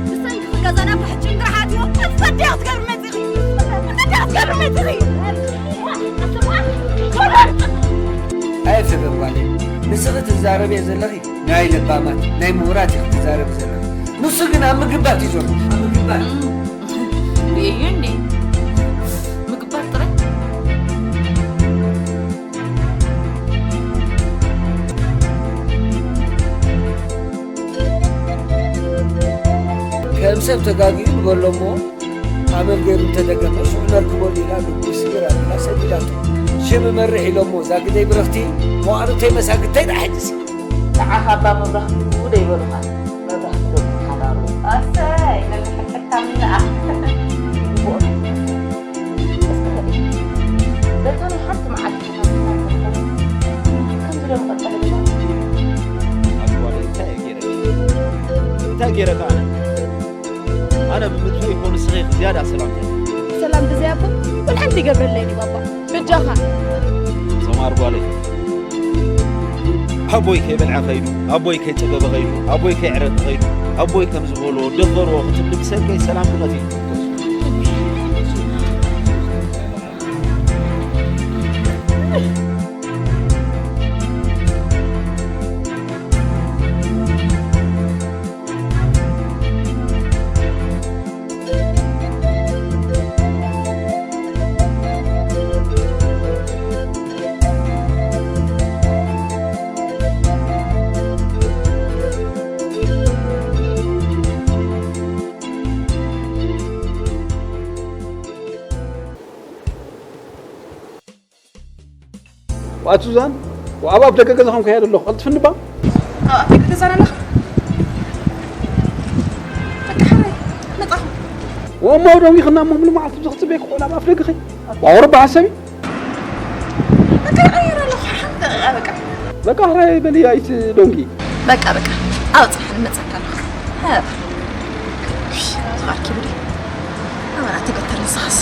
ብሰንኪ ገዛና ብሕጂ እንድሕር ሓትዮ፣ እንታይ ክትገብሪ መጺኺ? እንታይ ክትገብሪ መጺኺ? ኣየ ሰገር ጓለይ፣ ንስኺ ትዛረብዮ ዘለኺ ናይ ለባማት፣ ናይ ምሁራት ኢኺ ትዛረቢ ዘለኺ። ንሱ ግን ኣብ ምግባት እዩ ዘሎ፣ ኣብ ምግባት። ርእየዮ እንዴ? ምግባት ጥራይ? ከም ሰብ ተጋጊኡ ንበሎ እሞ፣ ኣመል ገይሩ እንተደገመ፣ ሽዑ ነርክበሉ ኢላ ልቡ ስግር ኣቢላ ሰዲዳቶ። ሽም እመርሕ ኢሎሞ፣ እዛ ግደይ ብርኽቲ፣ መዋእሉ ተይመሳግተይ ደኣ ሕጅሲ። ንዓኻ እባ መብራህቱ ደይበሉኻ፣ መብራህቱ ዶ ሓዳሩ። ኣሰይ፣ ነቲ ሕልሕልካ ምንኣ። ይግብኦ። እስኪ በዞም ሓንቲ መዓልቲ ተኸፊትና እንተኾነ፣ ከምዚ ዶ ምቐጸለ ገዛ? ኣጓለ እንታይ እየ ገይረኪ? እንታይ ገይረካ ኣነ? ኣነ ብምጥፋእ ይኾን ንስኺ ዝያዳ ሰላም ትረኽቢ። ሰላም ብዘይ ኣቦ፣ ወላ ሓንቲ ይገብረለይ ድዩ ባባ? በጃኻ። ሰማር ጓለይ። ኣቦይ ከይበልዐ ኸይዱ፣ ኣቦይ ከይጸገበ ኸይዱ፣ ኣቦይ ከይዕረፈ ኸይዱ፣ ኣቦይ ከም ዝበሎ ደፈርዎ ክትብሊ ብሰንከይ ሰላም ክመት እዩ። ወኣት ሱዛን፣ ወኣብ ኣፍ ደገ ገዛኹም ከይደ ኣለኹ። ቀልጥፍኒ እባ። ኣብ ኣፍ ደገ ገዛና ኣለኻ? በቃ ሕራይ፣ መጣኹ። ወእሞ ደንጊኽና እሞ ሙሉ መዓልቲ ብዚ ክጽበየኪ ክኾን ኣብ ኣፍ ደገ ኸይ? ዋወር በሓሰቢ። በቃ ይቐይር ኣለኹ። ሓንቲ ደቂቓ በቃ። በቃ ሕራይ በሊ ኣይት ደንጊ። በቃ፣ በቃ። ኣውጽእ፣ ንመጸካ ኣለኹ። ሀ። እሺ፣ ዝቓልኪ ብዲ። ኣበራ ተገተር ንስኻስ።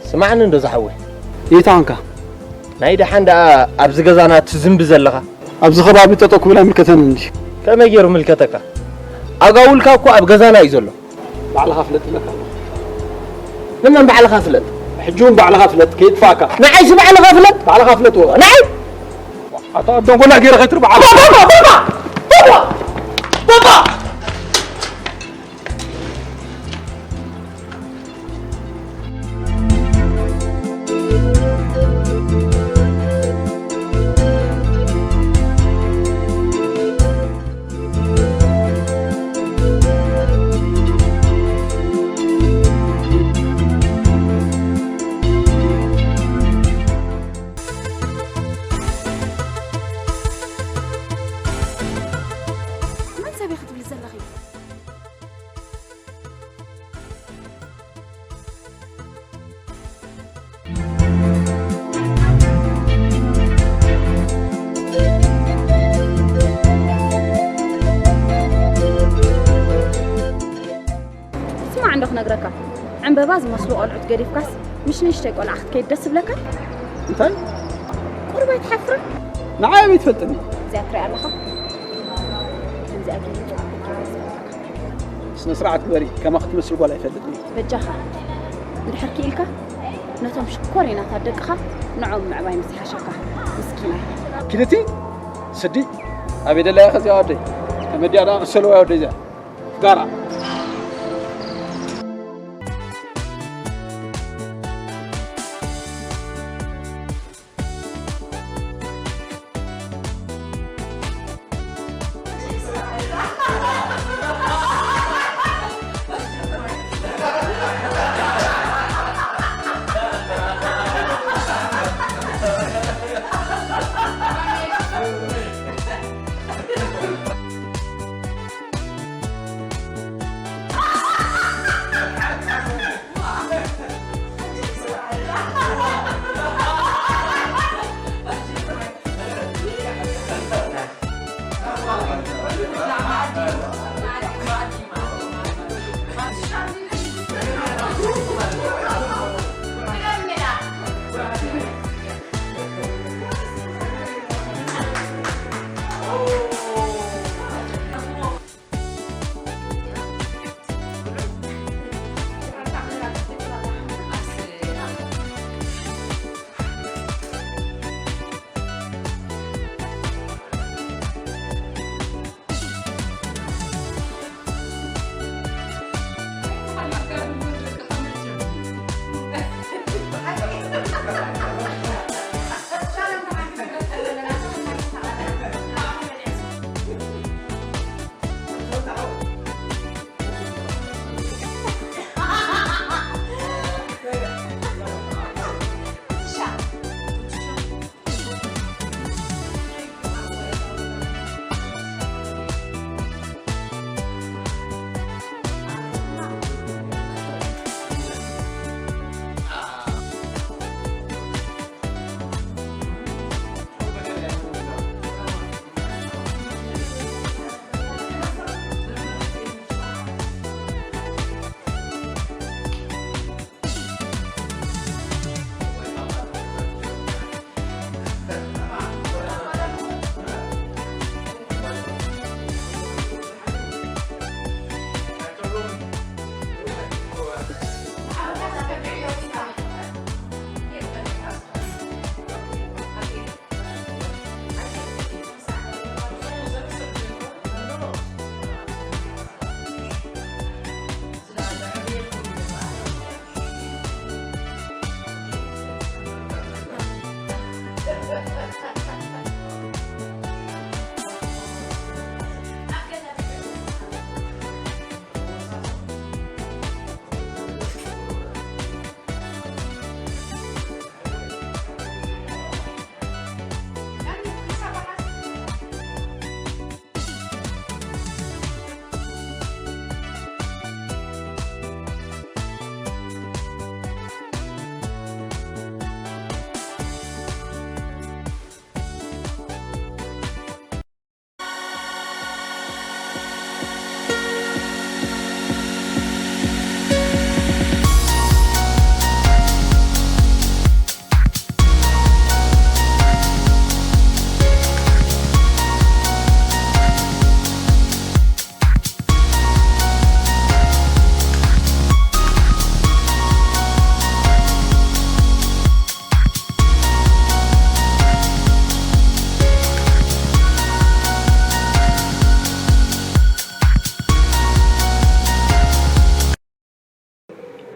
ስማዕኒ እንዶ ዝሓወይ። ይታንካ። ናይ ደሓን ደኣ ኣብዚ ገዛና ትዝንቢ ዘለኻ? ኣብዚ ከባቢ ጠጠው ክብል ኣይምልከተንን እንጂ። ከመይ ገይሩ ምልከተካ? ኣጋውልካ እኮ ኣብ ገዛና እዩ ዘሎ። ባዕልኻ ፍለጥ እብለካ ኣለኹ። ንመን ባዕልኻ ፍለጥ? ሕጂ እውን ባዕልኻ ፍለጥ፣ ከይጥፋእካ። ንዓይሲ ባዕልኻ ፍለጥ? ባዕልኻ ፍለጥ፣ ወ-፣ ንዓይ? ኣታ ደንጎላ ገይረ ከይትርብዓ። ባባ፣ ባባ፣ ባባ፣ ባባ፣ ባባ! መን ሰብ ኢኺ ትብሊ ዘለኺ? ስማዕ እንዶ ክነግረካ፣ ዕምበባ ዝመስሉ ቆልዑት ገዲፍካስ፣ ምሽ ንእሽተይ ቆልዓ ክትከይድ ደስ ይብለካ? እንታይ? ቁሩብ ኣይትሓፍርን? ንዓይ ኣበይ ትፈልጥኒ? እዚኣ ትሪኣ ኣለኻ? ከምዚኣ ገይሩ ስነ ስርዓት ግበሪ፣ ከማኺ ትመስል ጓል ኣይፈልጥን እየ። በጃኻ፣ እንድሕር ክኢልካ፣ ነቶም ሽኮሪናታት ደቅኻ ንዖም ምዕባይ ምስ ሓሸካ፣ ምስኪናይ። ኪድቲ፣ ስዲ፣ ኣበይ ደላያ ከዚኣ ወደይ? ከመዲያ ደኣ መሰለዋ ወደይ እዚኣ። ጋራ።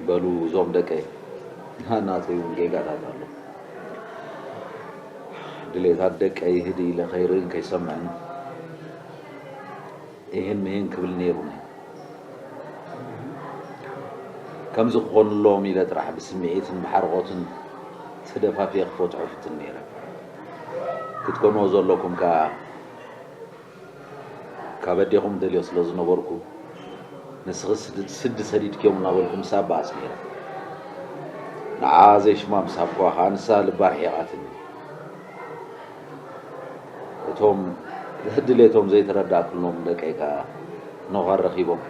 በሉ እዞም ደቀይ፣ ናተይ እውን ጌጋታት ኣሎ። ድሌታት ደቀይ ህድእ ኢለ ከይርእን ከይሰምዕን ይህን ምሂን ክብል ነይሩኒ። ከምዚ ክኾንሎም ኢለ ጥራሕ ብስምዒትን ብሓርቖትን ተደፋፊየ ክፈትሖ ፍትን ነይረ። ክትኮንዎ ዘለኩም ከኣ ካብ ኣዴኹም ደልዮ ስለ ዝነበርኩ፣ ንስኺ ስድ-፣ ስዲ ሰዲድክዮም እናበልኩ ምስ ኣባኣስ ነይረ። ንዓ ዘይሽማ ምስ ሃብኩዋ ኸኣ ንሳ ልባ ርሒቓትኒ። እቶም ድሌቶም ዘይተረዳእኩሎም ደቀይ ከኣ ኖኸር ረኺቦም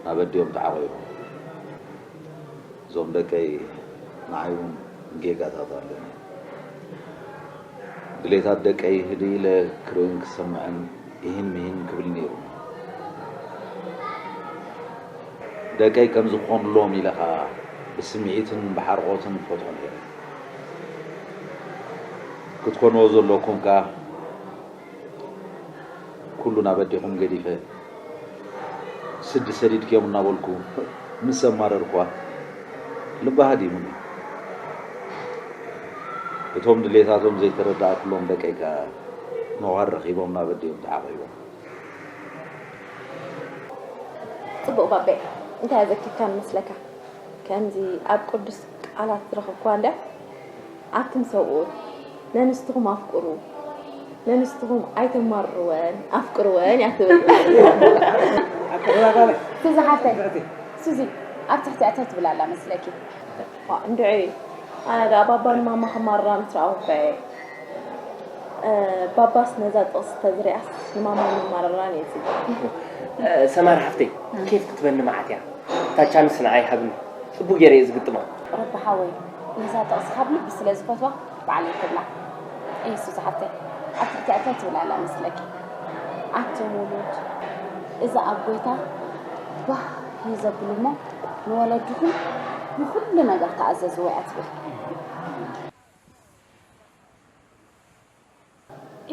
ናብ ኣዲኦም ተዓቒቦም። እዞም ደቀይ ንዓይ እውን ጌጋታት ኣለኒ። ድሌታት ደቀይ ህድእ ኢለ ክርእን ክሰምዕን ይህን ምሂን ክብል ነይሩ። ደቀይ ከም ዝኾንሎም ኢለ ኸኣ ብስምዒትን ብሓርቖትን ፈትሖ ነይረ። ክትኮንዎ ዘለኩም ከኣ ኩሉ ናብ ኣዴኹም ገዲፈ፣ ስዲ ሰዲድክዮም እናበልኩ ምስ ኣማረርኳ፣ ልባ ሃዲሙኒ። እቶም ድሌታቶም ዘይተረዳእኩሎም ደቀይ ከኣ ኖኻር ረኺቦም ናብ ኣዴኦም ተዓቒቦም። ጽቡቕ ባቤ፣ እንታይ ኣዘኪርካኒ መስለካ? ከምዚ ኣብ ቅዱስ ቃላት ዝረኸብክዋ እንድያ፣ ኣቱም ሰብኡት ነንስትኹም ኣፍቅሩ፣ ነንስትኹም ኣይተማርርወን ኣፍቅርወን እያ ትብል። ኣቀራርባ ሱዚ ሓፍተይ፣ ሱዚ ኣብ ትሕቲ ኣተር ትብል ኣላ መስለኪ። ዋ፣ እንድዒ ኣነ ደኣ ባባ ንማማ ከማርራ ምስ ረኣኹ እኮ እየ። ባባስ ነዛ ጥቕሲ ተዝሪኣስ ንማማ ምማረራን እየ ዝብል። ሰማር ሓፍተይ ኬፍ ክትበኒ መዓት እያ። እታ ቻንስ ንዓይ ሃብኒ። ጽቡቅ ገይረ እየ ዝግጥማ። ረቢ ሓወይ ነዛ ጥቕሲ ካብ ልቢ ስለ ዝፈትዋ ባዕለይ ክብላ። እየ ሱዚ ሓፍተይ ኣብ ትሕቲ ኣታይ ትብል ኣላ መስለኪ። ኣቱም ውሉድ እዚ ኣብ ጎይታ ባህ እዩ ዘብሉ እሞ ንወለድኹም ንኹሉ ነገር ተኣዘዝዎ እያ ትብል።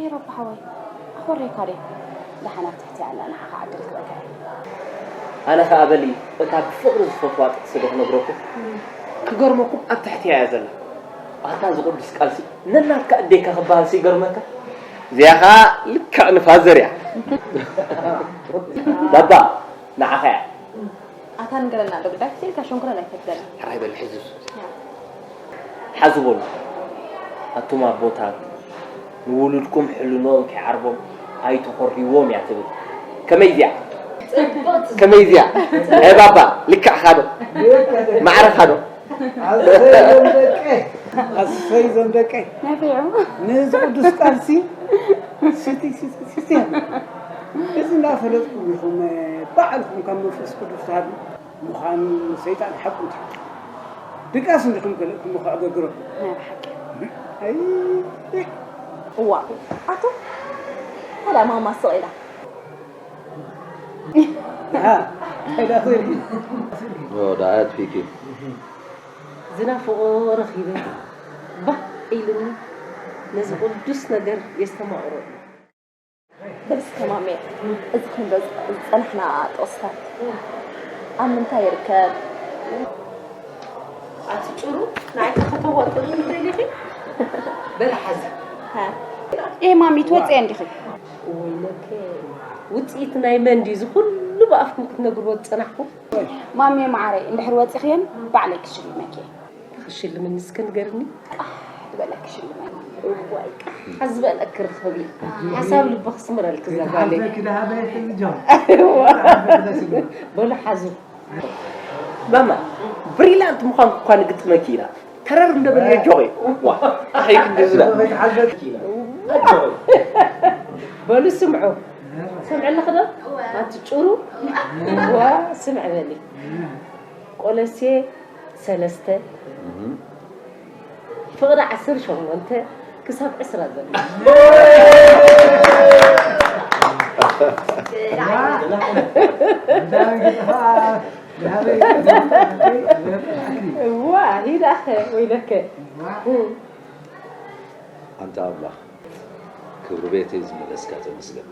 ኤሮፓ ሓወይ ኣኾሬካ ድየ ደሓን ኣብ ትሕቲ ኣላ ንዓኻ ዕድል ክበካ እየ። ኣነ ኸኣ በሊ እታ ብፍቕሪ ዝፈትዋ ጥቕሲ ዶ ክነግረኩም? ክገርመኩም ኣብ ትሕቲ እያ ዘላ። ኣታ እዚ ቅዱስ ቃልሲ ነናትካ ኣዴካ ክበሃልሲ ይገርመካ። እዚኣ ኸኣ ልክዕ ንፋዘር እያ። ባባ ንዓኻ እያ። ኣታ ንገረና ዶ ግዳይ ክሲልካ ሸንኩረን ኣይፈትገና። ሕራይ በል ሕዚ ሓዚ በሉ ኣቱም ኣቦታት ንውሉድኩም ሕልንኦም ከይዓርቦም ኣይተኾርይዎም እያ ትብል። ከመይ እዚኣ? ከመይ እዚኣ? ኤ ባባ ልክዕኻ ዶ? ማዕረኻ ዶ? ኣሰይ ዞም ደቀይ ኣሰይ ዞም ደቀይ ነፊዑ ነዚ ቅዱስ ቃልሲ ስቲ ስቲ ስቲ እዚ እንዳፈለጥኩም ኢኹም ባዕልኩም ካብ መንፈስ ቅዱስ ትሃቡ ምዃኑ ሰይጣን ሓቁ እንተ ድቃስ እንዲኹም ገለእኩም ከዕገግረኩም ናይ ብሓቂ ኣይ እዋ ኣቶ ታዲያ ማማ ስቕ ኢላ ዳኣያት ፊኪ ዝናፍቆ ረኺበ ባህ ኢሉኒ ነዚ ቅዱስ ነገር የስተማቕሮ እዩ። በል እስከ ማሜ እዚ ክንዶ ዝጸናሕና ጥቕስታት ኣብ ምንታይ ይርከብ? ኣቲ ጭሩ ንዓይ ተኸተዋጥኒ ይደሊኺ በል ሓዚ ኤ ማሚ ትወፅየ እንዲኺ ወይለከ ውፅኢት ናይ መን ድዩ እዚ ኩሉ ብኣፍኩም ክትነግርዎ ዝፀናሕኩም ማሜ መዓረይ እንድሕር ወፂኽየን ባዕለይ ክሽልመኪ ክሽልምኒ እስከ ንገርኒ ዝበለ ክሽልመ እዋይ ሓዚ በለ ክርኸቢ ሓሳብ ልቢ ክስምረልክ እዛ ጓለይ ክዳሃበ ሕልጃው በሉ ሓዙ ማማ ብሪላንት ምዃን እኳ ንግጥመኪ ኢና ተረር እንደበል የጆቂ ዋ ኣኸይ ክንዲ ዝበል ተሓዘት በሉ ስምዑ ሰምዐ ኣለኽ ዶ ኣቲ ጭሩ ዋ ስምዐ በሊ ቆለሴ ሰለስተ ፍቕሪ ዓሰርተ ሸሞንተ ክሳብ ዕስራ ዘሎ እዋ ሂዳኸ ወይለከ ኣንታ ኣምላኽ ክብሪ ቤተይ ዝመለስካ ተመስገን።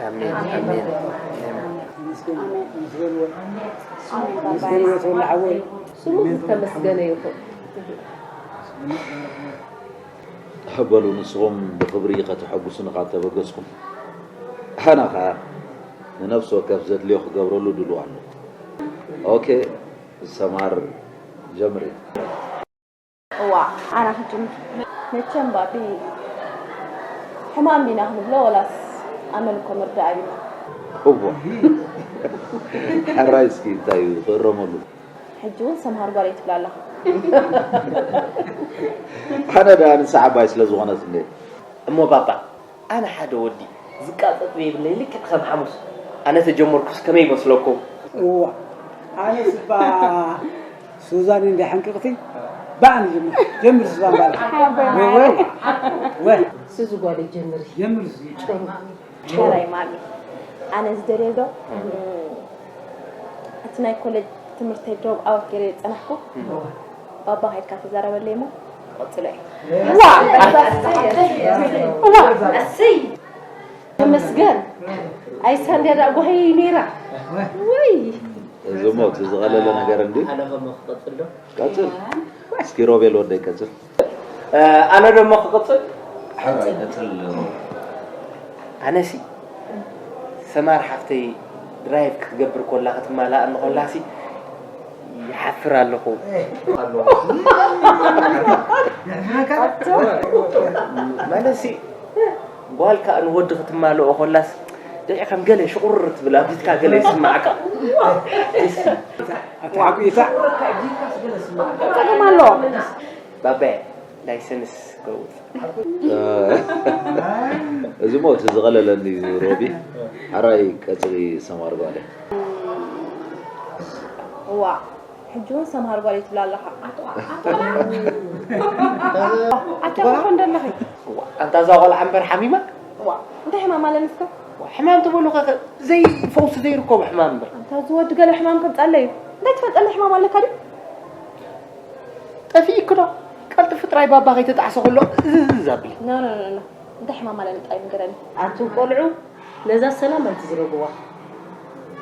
ኣሜን ኣሜን። ስሙ ዝተመስገነ ይኹን። በሉ ንስኹም ብኽብሪ ከተሐጉሱኒ ካብ ተበገስኩም፣ ኣና ኸዓ ንነፍሲ ወከፍ ዘድልዮ ክገብረሉ ድሉው ኣለኹ። ኦኬ ሰማር ጀምሪ። እዋ ኣና ክጅምር። መቸም ባቢ ሕማም ዲና ክንብሎ ወላስ ኣመል እኮ ምርዳእ ኣቢልና። እዋ ሕራይ እስኪ እንታይ እዩ ክእረመሉ? ሕጂ እውን ሰምሃር ጓል እየ ትብላ ኣለኻ። ኣነ ደኣ ንሳ ዓባይ ስለ ዝኾነት እንዴ። እሞ ባባ ኣነ ሓደ ወዲ ዝቃጸጥ ዘይብለይ ልክዕ ከም ሓሙስ ኣነ ተጀመርኩስ ከመይ ይመስለኩም? እዋ ኣነ ስባ ሱዛን እንደ ሓንቅቕቲ ባን ጀምር ጀምር ሱዛን ባል ወይ ወይ ስዙ ጓል ጀምር ጀምር ሸራይ ማሚ ኣነ ዝደልዮ ዶ እቲ ናይ ኮሌጅ ትምህርተይ ዶብ ኣወት ገይረ ዝፀናሕኩ ባባ ከይድካ ተዛረበለይ እሞ ቀፅሎ እዩ ተመስገን ኣይሳንድያ ዳ ጓሂ ነይራ ወይ እዚ ሞ እቲ ዝቐለለ ነገር እንዲ ኣነ ከሞ ክቐጽል ዶ? ቀጽል እስኪ ሮቤል ወደይ ቀጽል ኣነ ደሞ ክቕጽል ሓራይ ቀጽል ኣነሲ ሰማር ሓፍተይ ድራይቭ ክትገብር ኮላ ክትማላእ እንኾላሲ ይሓፍር ኣለኹ ማለትሲ ጓል ከዓ ንወዲ ክትማልኦ ኮላስ ድዒ ከም ገለ ሽቁር ትብል ኣብዚትካ ገለ ይስማዓካ ኣተሓቂታ ጸገም ኣለዎ ባባየ ላይሰንስ ከውፅ እዚ ሞ እቲ ዝቐለለኒ እዩ ሮቢ ሓራይ ቀፅሊ ሰማር ጓለ እዋ ሕጂ እውን ሰምሃር ጓል ትብላ ኣለኻ ኣትዋ ኮ እንደለኺ ኣንታ እዛ ቆልዓ እምበር ሓሚማ እንታይ ሕማም ኣለኒ እስከ ሕማም ትበሉ ዘይ ፈውሲ ዘይርከቦ ሕማም እምበር ኣንታ ዝወዲ ገለ ሕማም ከምፃለ እዩ እንታይ ትፈልጠኒ ሕማም ኣለካ ድዩ ጠፊእክዶ ቀልጥፊ ጥራይ ባባ ከይተጣዕሰ ከሎ እዝዝ ኣብሊ እንታይ ሕማም ኣለኒ ጥራይ ንገረኒ ኣቱም ቆልዑ ነዛ ሰላም ኣይትዝረግዋ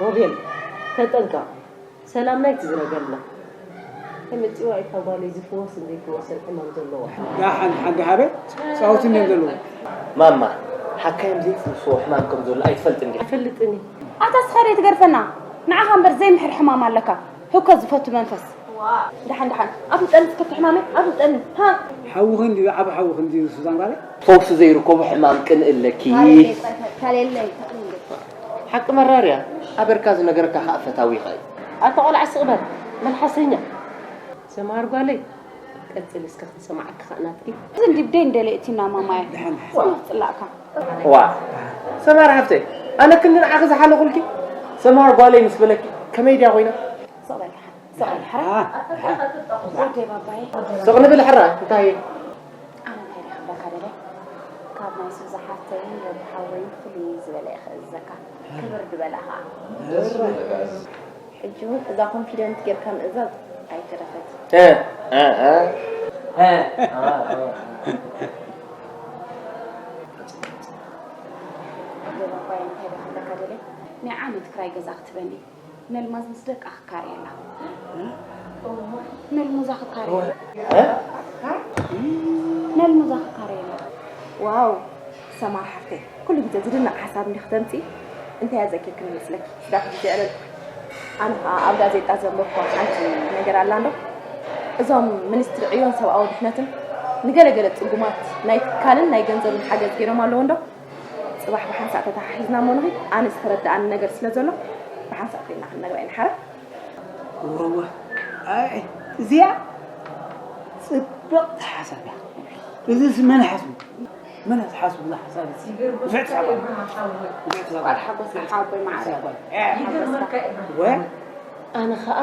ሮቤል ተጠንቀቕ ሰላምና ኣይትዝረገልና ተመፂዋ እታ ጓለይ ዝፍወስን ዘይፍወስን ሕማም ዘለዋ ዳሓን ሓንቲ ሃበ ፃውቲ እንዲዮም ዘለዉ ማማ ሓካዮም ዘይፍውስዎ ሕማም ከም ዘሎ ኣይትፈልጥ እንዲ ኣይፈልጥን ኣታ ስኻ ትገርፈና ንዓኻ እምበር ዘይምሕር ሕማም ኣለካ ህኮ ዝፈቱ መንፈስ ደሓን ደሓን ኣፍልጠኒ እስከ ሕማመይ ኣፍልጠኒ ሃ ሓውኽን ድዩ ዓብ ሓውኽን ድዩ ሱዛን ጓለይ ፈውሲ ዘይርከቦ ሕማም ቅንእ ኣለኪ ታሌለይ ሓቂ መራርያ ኣበርካ ዝነገረካ ከዓ ፈታዊኻ እዩ ኣታ ቆልዓ ስቕበር መልሓሰኛ ሰምሃር ጓለይ ቀፅል እስከ ክንሰማዓካ ከዓ ናትኪ እዚ እንዲብደይ እንደለእቲና ማማየ ጽላእካ ዋ ሰማር ሓፍተይ ኣነ ክንዲ ንዓኺ ዝሓለኹልኪ ሰምሃር ጓለይ ምስ በለኪ ከመይ ድያ ኮይና ስቕ በል ደሓን ስቕ በል ሕራ ወደይ ባባየ ስቕ ንብል ሕራ እንታይ ኣነ እንታይ ደ ክብለካ ደለ ካብ ናይ ሱዛ ሓፍተይን ሮቢ ሓወይን ፍልይ ዝበለ እየ ክእዝዘካ ክብር ዝበለ ኸዓ ሕጂ እውን እዛ ኮንፊደንት ጌርካ ምእዛዝ ኣይተረፈት እ፣ እ፣ እ። ናይ ዓመት ክራይ ገዛ ክትበኒ ነልማዝ ምስ ደቃ ክካርየላ ነልሙዛ ክካርየላ ነልሙዛ ክካርየላ ዋው ሰማር ሓፍተይ ኩሉ ግዜ ዝድነቕ ሓሳብ እንዲ ክተምፂ እንታይ ኣዘኪርክኒ መስለኪ ስጋፍ ግዜ ዕለልኩ ኣነ ከዓ ኣብ ጋዜጣ ዘንበብኳ ሓንቲ ነገር ኣላ እንዶ እዞም ሚኒስትሪ ዕዮን ሰብኣዊ ድሕነትን ንገለገለ ፅጉማት ናይ ትካልን ናይ ገንዘብን ሓገዝ ገይሮም ኣለዎ እንዶ ፅባሕ ብሓንሳእ ተተሓሒዝና እሞ ንኺድ ኣነ ዝተረድኣኒ ነገር ስለ ዘሎ ብሓንሳእ ኮይና ክንነግራ ኢና ሓረ ወወ ኣይ እዚኣ ፅብቕቲ ሓሳብ እያ እዚስ መን ሓስቡ መን ዝሓስቡ ዝሓሳብ እዚ ብዙሕ ትሳባ ብዙሕ ትሳባ ሓጎስካ ሓወቦይ ማዕረ ወ ኣነ ኸዓ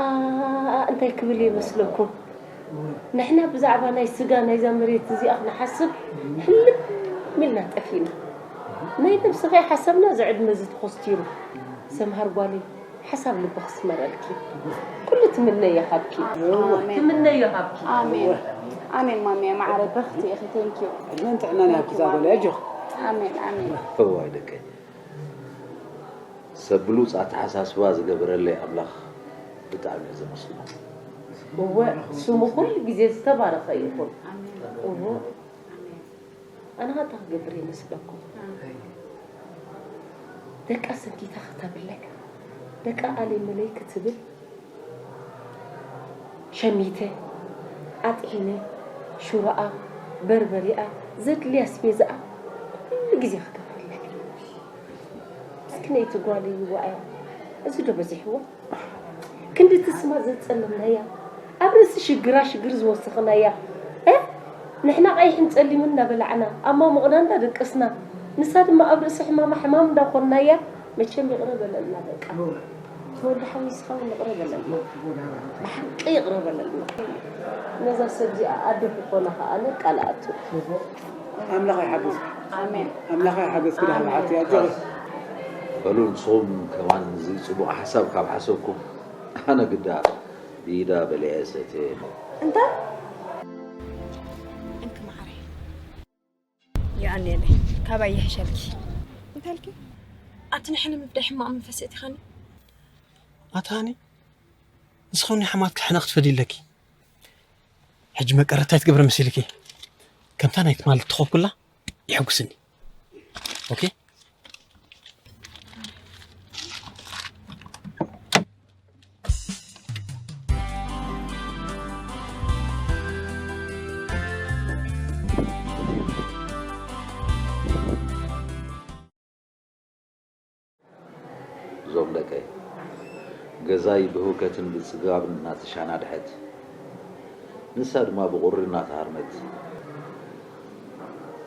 እንታይ ክብል እየ መስለኩም ንሕና ብዛዕባ ናይ ስጋ ናይዛ መሬት እዚኣ ክንሓስብ ሕልም ኢልና ጠፊእና ናይ ነብስኻ ሓሰብና እዚ ዕድመ እዚ ተኾስቲሩ ሰምሃር ጓለይ ሓሳብ ልቢ ክስመረልኪ ኩሉ ትምነዮ ሃብኪ ትምነዮ ሃብኪ ኣሜን ኣሜን ማሚየ፣ ማዕረ ብርኽቲ ኢኺ። Thank you። ዕድመን ጥዕናን ይሃብኪ ዛጎለ፣ ኣጆኺ። ኣሜን፣ ኣሜን። እዋይ ደቀይ፣ ሰብ ብሉፅ ኣተሓሳስባ ዝገበረለይ ኣምላኽ ብጣዕሚ እየ ዘመስግኖ። እወ፣ ስሙ ኩሉ ግዜ ዝተባረኸ ይኹን። እወ። ኣነ ኸ እንታይ ክገብር ይመስለኩም? ደቃ ሰንኪታ ክተብልዕ፣ ደቃ ኣለይ መለይ ክትብል፣ ሸሚተ፣ ኣጥዒነ፣ ሽሮኣ፣ በርበሪኣ፣ ዘድልያ ኣስቤዛኣ ኩሉ ግዜ ክገብረላ። ምስኪነይቲ ጓለይ ይዋኣያ፣ እዚ ዶ በዚሕዎ? ክንድቲ ስማ ዘጸለምናያ፣ ኣብ ርእሲ ሽግራ ሽግር ዝወሰኽናያ፣ እ? ንሕና ቀይሕን ጸሊምን እናበላዕና፣ ኣብ ማሙቕና እንዳደቀስና፣ ንሳ ድማ ኣብ ርእሲ ሕማማ ሕማም እንዳኾንናያ፣ መቸም ይቕረ በለልና በቃ። ተወልደ ሓወይ ንስኻ እውን ይቕረ በለልና። ብሓቂ ይቕረ በለልና። ነዛ ሰብ እዚኣ ኣደ ክኾና ከኣ ኣነ ቃል ኣቱ። ኣምላኽ ይሓግዝ። ኣሜን። ኣምላኽ ይሓግዝ። ክዳ ኣሜን። ብሓቂ ኣጆኺ። በሉ ንስኹም ከማን እዚ ጽቡቕ ሓሳብ ካብ ሓሰብኩም ኣነ ግዳ ብኢዳ በሊዐ ሰትየ እየ። እንታይ? እንኪ መዓረይ። የቐንየለይ። ካባይ ይሕሸልኪ። እንታይ ኢልኪ? ኣቲ ንሕነ ምብዳይ ሕማቕ መንፈስ የእቲኻኒ። ኣታ ሃኒ፣ ንስኺ እውን ንሓማትኪ ሕነ ክትፈድዪ ኣለኪ። ሕጂ መቀረታይ ትገብሪ መሲልኪ። ከምታ ናይ ትማሊ እተኾብኩላ የሐጉስኒ። ኦኬ? እዞም ደቀይ፣ ገዛይ ብህውከትን ብጽጋብን እናተሻናድሐት፣ ንሳ ድማ ብቑሪ እናተሃርመት፣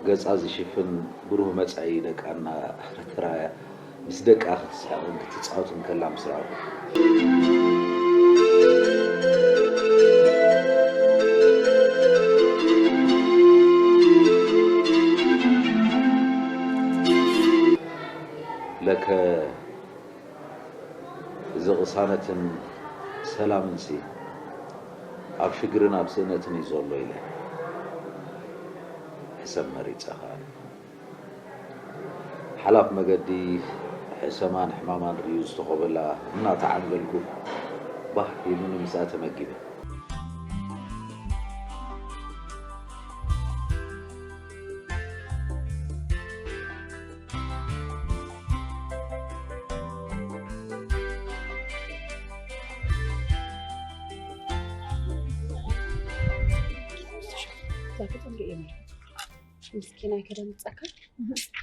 ገጻ ዝሽፍን ብሩህ መጻኢ ደቃ እናተራእያ፣ ምስ ደቃ ክትስሕቕን ክትጻወትን ከላ ምስ ረኣኹ። ለከ እዚ ቅሳነትን ሰላምንሲ ኣብ ሽግርን ኣብ ስእነትን እዩ ዘሎ ኢለ ሕሰም መሪጸ ከኣ። ሓላፍ መገዲ ሕሰማን ሕማማን ርእዩ ዝተኾበላ እናተዓንገልኩ ባህ ኢሉኒ ምስኣ ተመጊበ። ምስኪን ኣይከደምፀካ።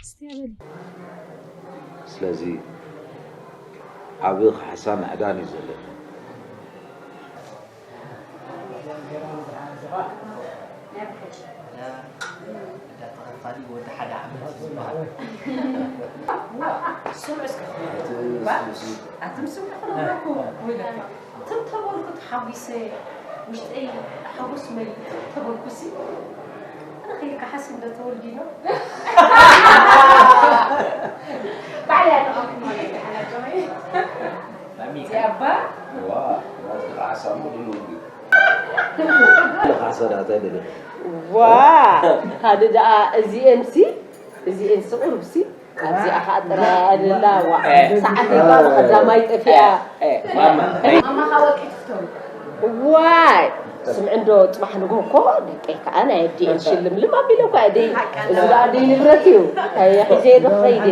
እስቲ ኣበሊ። ስለዚ ዓቢ ካሕሳን ዕዳን እዩ ዘለኒ። እዳ ተኸፋሊ ወዲ ሓደ ዓመት እዩ ዝበሃል። ስምዑ እስከ። እቲ ባ-፣ ስምሲ ኣቲ ምስምዑ ክነግረኩም። ወይለከ። ትም ተበልኩ ተሓጒሰ፣ ውሽጠይ ሓጎስ መሊኡ ትም ተበልኩሲ። ኣነ ከይከሓስ እንደ ተወልዲኖ። ባዕለይ ኣጠቐምኩ ማለት እዩ፣ ሓላጆ። ማሚ። ያባ። ዋ፣ ናትካ ሓሳብ ድልው እዩ። ለካ ሰዳት ኣይደለም። ዋ፣ ካልእ ደኣ እዚኤንሲ፣ እዚኤንሲ ቁሩብሲ፣ ኣብዚኣ ኸኣ ጥራይ ኣደላ፣ ዋ። እ። ሰዓት ይባል፣ ኸዛ ማይ ጠፊኣ። እ፣ እ፣ ማማ። ማማ ኸኣ ወርቂ ትፍተው። ዋይ፣ ስምዒ እንዶ ጽባሕ ንግሆ እኮ ደቀይ ከኣ ናይ ኣዲኤን ሽልምልም ኣቢለ እኮ እየ ደይ-፣ እዚ ደኣ ደይ ንብረት እዩ። ኣየ፣ ሒዘ ዶ ኸይደ?